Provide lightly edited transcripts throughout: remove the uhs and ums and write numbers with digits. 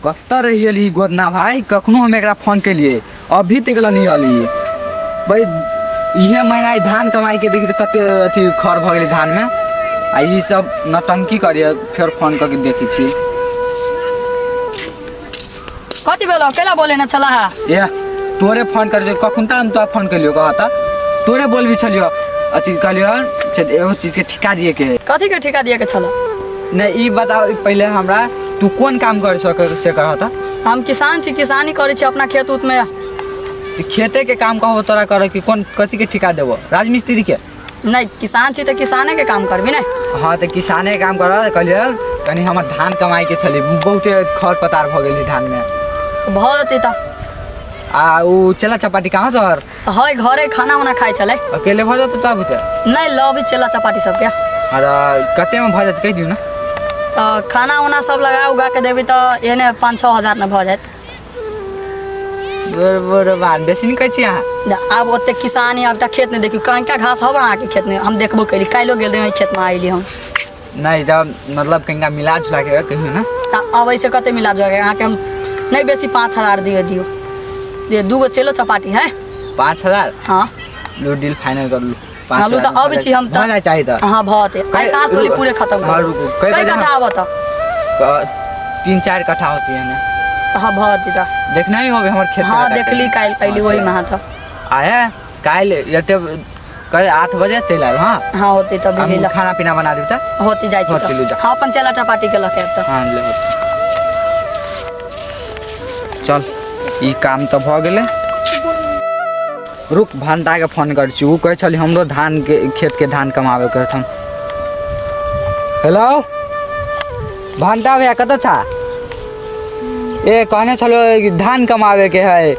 कतऽ रहि गेली ई गोदना भाई? कखनो हम एकरा फोन केलिए, अभी तक नहीं अली। भाई, इहे महीना ई धान कमाई के देखी तऽ कते अथी खर भऽ गेलै धान में, आ ई सब नौटंकी करिए। फेर फोन कऽ के देखै छी। कथी भेलो? केला बोले न छला है? ए, तोरे फोन कर कखन तऽ हम तोरा फोन केलियो, कहता तोरे बोलबी छलियो, अथी कहलियो से एगो चीज के ठिका दिए के है। कथी के ठिका दिए के छला? नहीं, ई बताओ पहले हमरा, तू कोन काम कर सक से कहता। हम किसान छी, किसानी करै छी अपना खेत उत में। तऽ खेते के काम कहबो तोरा करे कि कोन कथी के ठिका देबो, राजमिस्त्री के? नहीं, किसान छी तऽ किसाने के काम करबी ने। हाँ, तऽ किसाने के काम कर। कहलियै कनि हमर धान कमाई के छलै, बहुते खर पतार भऽ गेलै धान में। भऽ जेतै तऽ। आ उ चला चपाटी कहाँ तोहर? है, घरे खाना उना खाइ छलै। अकेले भऽ जेतौ तब तऽ? नहीं, लबी चला चपाटी सबके। आर कते में भऽ जेतै, कहि दियौ ने। तऽ खाना उना सब लगा उगा के देबी तऽ एहने 5-6 हजार में भऽ जायत। बड़ बड़ बात बेसी नहि कहै छी अहाँ। आब ओते किसानी, आब तऽ खेत नहि देखियौ, कहीं घास हब अहाँके खेत में? हम देखबो कैली, काल्हिो गेल रही खेत में, आइली हम। नहीं तऽ मतलब कनिका मिला जुला के कहियौ ने। तऽ अब ऐसे कते मिला जुला के अहाँके हम? नहीं बेसी 5 हजार दियो, दियो दियो। दूगो चलो चपाटी है। 5 हजार? हाँ। लो, डील फाइनल कर लू। हाँ, लू तऽ अबै छी हम तऽ। भऽ जाइ चाही तऽ। हाँ, भऽ जेतै। आइ साँझ तोली पूरे खत्म। हाँ, रुकू। कई कट्ठा आबऽ तऽ? 3-4 कट्ठा होती है ने। हाँ, भऽ जेतै तऽ। देखना ही होबे हमर खेत। हाँ, देखली, काल्हि अयली ओहिमे अहाँ तऽ। आए काल्हि जते कल 8 बजे चलि आयब। हाँ। हाँ, होतै तऽ। हम भी खाना पीना बना देब तऽ। होती जाइ छी। होतै, लू तऽ जा। हाँ, अपन चेला चपाटी के लऽ के आयब तऽ। हाँ, ले होतै। चल, ई काम तऽ भऽ गेलै। रुक, भंटाके फोन करै छी। ओ कहै छली हमरो धान के खेतके धान कमाबे के हन। हेलो भंटा भैया, कतऽ छा? ए, कहने छलो कि धान कमाबे के है,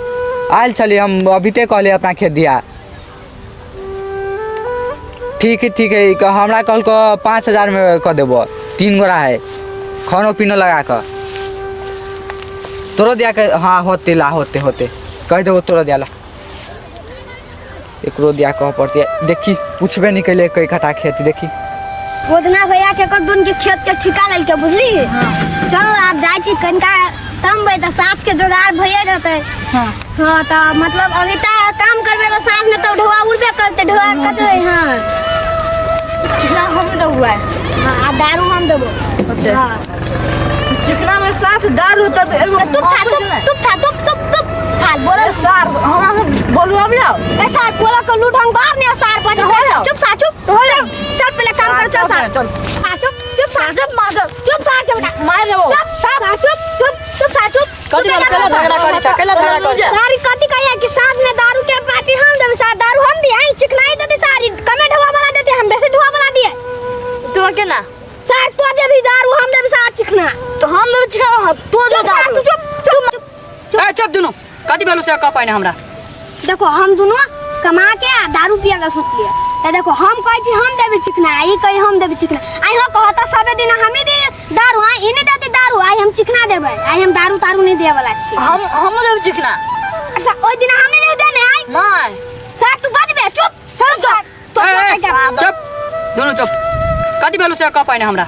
आयल छली हम अभी ते कहली अपना खेत दिया। ठीक है, ठीक है। हमरा कहलको 5 हजार में कऽ देबो, तीन गोरा है, खानो पीनो लगा कऽ तोरो दिया के। हाँ, होते ला, होते होते कहि देबो तोरो दिया ला, एकरो दिया कह पड़ते। देखी, पूछबे नहीं कैले कई कट्ठा खेत, देखी। गोदना भैया के कर दुन के खेत के ठिका लेलके, बुझली? चल, आब जाइ छी, कनिका तमबै तऽ साँझ के जोगाड़ भइए जेतै। हाँ, तऽ मतलब अभी तऽ काम करबै तऽ साँझ में तऽ ढोआ उड़बे करतै, ढोआ कतै। हाँ। चिकना हम देबो। हाँ, आ दारू हम देबो। होतै। हाँ। चिकना में साथ दारू तब एगो। तू था, तू तू था, तू तू तू हाल बोलो। सार, हमरा बोलू अभी आओ। ए सार, बोला को लूटंग बाहर नहीं सार बज। हो जाओ। चुप सार, चुप। तो हो जाओ। चल, पहले काम कर, चल सार। चल। सार, चुप, चुप सार। चुप मार। चुप सार के बेटा। मार देबो। चुप सार, चुप, चुप, चुप सार, चुप। कथी भेल? केला झगड़ा करै छ? केला झगड़ा करै छ? सारी कथी कहिया कि साँझ में दारू के पार्टी हम देबै सार, दारू हम दिए, चिकनाई देते सारी, कमे ढुआ वाला देते, हम बेसी ढुआ वाला दिए। तू के ना। सार, तो देबी दारू, हम देबै सार चिकना। तो हम देबो चिकना, तू दे चुप सार। दारू। तू चुप, चुप, चुप। ए, चुप दुनू। कथी भेलू से कह पाइने हमरा। देखो, हम दोनों कमा के आ दारू पिए के सोचलिए तऽ देखो, हम कहै छी हम देबै चिकना, ई कही हम देबै चिकना। आइ हो कहत सबे दिन हमी दे दारू, आइ ई नहि देते दारू, आइ हम चिकना देबै। आइ हम दारू तारू नहि देवे वाला छी। हम देबो चिकना। अच्छा, ओहि दिन हम नहि देने आइ? नहीं। सर, तू बजबे, चुप चुप सर, तो ए, ए, तो चुप दुनू, चुप। कथी भेलू से कह पाइने हमरा।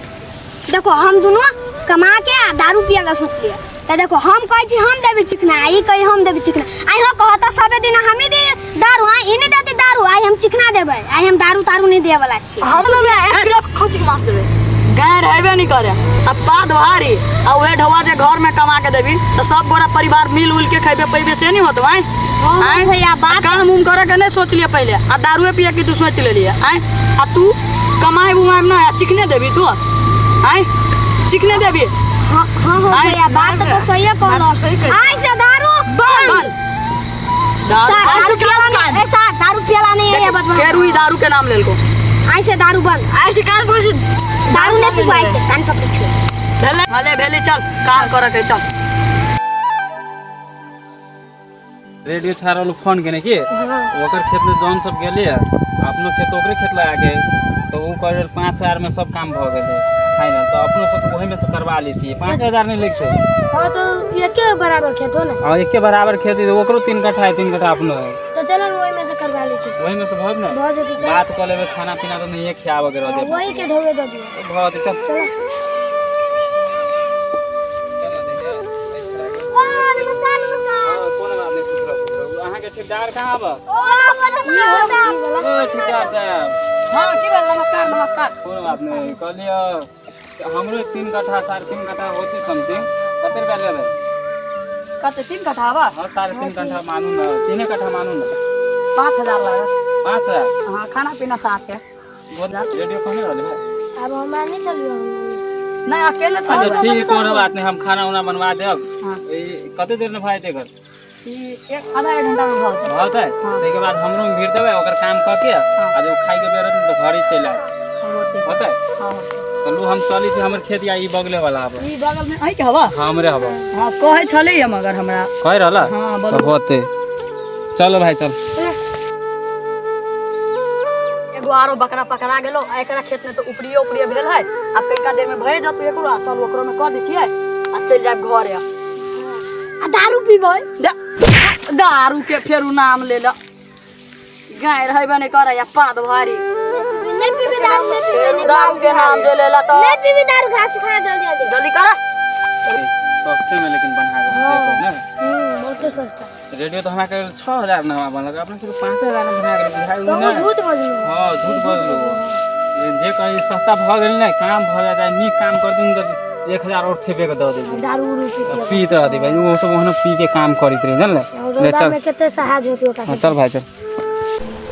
देखो, हम दोनों कमा के आ दारू पिए के सोचलिए तऽ देखो, हम कहै छी हम देबै चिकना, ई कही हम देबै चिकना। आइ हो कहत सबे दिन हमी दे दारू, आइ ई नहि देते दारू, आइ हम चिकना देबै। आइ हम दारू तारू नहि देवे वाला छी। हम देबो। ए, चुप। खोज के माफ देबे। गाय रहबे नहीं करे आ पात भारी, आ उहे ढौआ जे घर में कमा के देबी तऽ सब गोरा परिवार मिल उल के खेबे पैबे, से नहीं होत भाई? हाँ, आँय? भैया, बात काम उम करे के नहीं सोचलिए पहले, आ दारुए पिए के तू सोच लेलिए आँय? आ तू कमाए उमाए ना, आ चिकने देबी तू आँय? चिकने देबी? हाँ हाँ हाँ। आँय? भैया, बात तो सही कहलो। सही कहलो। आइ से दारू बंद दारू। सर, आइ दारू से पियला नहीं। ए सर, दारू पियला नहीं है बचपन। फेर उही दारू के नाम लेलको। आइ से दारू बंद। आज से कान पकड़ से। दारू नहीं पीबो आइ से, कान पकड़ छु। भेले भले भेले, चल, काम करे के, चल। रेडियो छा रहल फोन केने की ओकर खेत में जौन सब गेलै, अपनो खेत ओकरे खेत लगा के, तो ओ कह रहल 5 हजार में सब काम भऽ गेलै फाइनल, तो अपनो सब ओही में से करवा लेतियै, 5 हजार नहीं लगते। हाँ, तो एके बराबर खेत हो ना? और एके बराबर खेत है, ओकरो 3 कट्ठा है, 3 कट्ठा अपनो है। तो चलो ने, वही में से करवा ली छी। वही में से भऽ ने। भऽ जेतै, चल। बात कऽ लेबै, खाना पीना तऽ नहिए खियाबऽ के रहतै। वही के ढोवे दऽ दियौ। भऽ जेतै, चल। चलो। चल। ठेकेदार कहाँ बा? ओ ठेकेदार साहब। हाँ की भेल? नमस्कार नमस्कार। कोनो बात नहीं, कहलियै हमरो 3 कट्ठा 3.5 कट्ठा होती समथिंग, कते रुपया लेबै? कते 3 कट्ठा बा? हाँ 3.5 कट्ठा मानू ना, 3 कट्ठा मानू ना। 5000 लागत। 5000? हाँ खाना पीना साथ है। रेडियो कहने रहले भाई? अब हमरा नहीं चलियो। नहीं अकेले अच्छा ठीक, कोनो बात नहीं, हम खाना उना बनवा देब। हाँ। कते देर में भाई देकर? एक आधा एक घंटा में भऽ जेतै। भऽ जेतै? ताहिके बाद हमरो में भीड़ देबै, ओकर काम कऽ के आ जब खाइ के बेर होतै तऽ घरे चलि आयब। होतै? हाँ। चलू हम चलै छी, हमर खेत या ई बगले वाला हबे। ई बगल में अहीं के हवा? हाँ हमरे हबे। हाँ कहै छलै मगर हमरा। कहि रहला? हाँ तऽ बोलू। होतै। चलो भाई चल। एगो आरो बकरा पकड़ा गेलो, आ एकरा खेत में तो उपरिये उपरिये भेल है, आब कनिका देर में भए जतौ एकरो, आ चल ओकरो में कऽ दै छियै आ चलि जायब घरे। आ दारू पीबै? दारू के फेरू नाम ले ल, गाय रहबे नहि करै आ पाद भारी। नहीं पीबी दारू, नहीं पीबी। फेरू दारू के नाम जे लेला तऽ नहीं पीबी दारू, घास सुखा जल्दी जल्दी। जल्दी कर। सस्ते में लेकिन बना के ना। बहुत सस्ता। रेडियो तो हमरा के 6000 में बनलक, अपना सब 5000 में बना के बुझाइ तो ना। झूठ बजलू। हाँ झूठ बजलू। जे कहीं सस्ता भऽ गेल ने काम भऽ जाय, नीक काम करथिन तऽ 1000 और ठेपे के दऽ देबै। दारू उरू पीते पीत रहती भाई, वो सब ओहनो पी के काम करैत रहे जानले। ले रौदा चल। में कते सहाज होती ओकरा। हाँ चल भाई चल।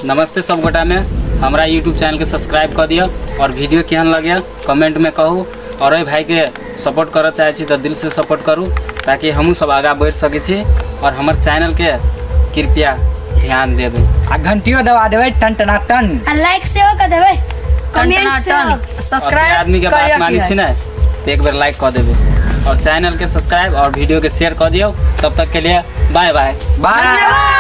नमस्ते सब गोटा में, हमरा यूट्यूब चैनल के सब्सक्राइब कर दिअ और वीडियो केहन लगे कमेंट में कहू, और एहि भाई के सपोर्ट करऽ चाहै छी तऽ दिल से सपोर्ट करू ताकि हमहूँ सब आगाँ बढ़ि सकै छी, और हमर चैनल के कृपया ध्यान देबै आ घंटियो दबा देबै टन टना टन। आ लाइक सेहो कर देबै, कमेंट सब्सक्राइब आदमी के बात मानै छी ने तऽ एक बेर लाइक कऽ देबै और चैनल के सब्सक्राइब और वीडियो के शेयर कऽ दियौ। तब तक के लिए बाय बाय बाय। धन्यवाद।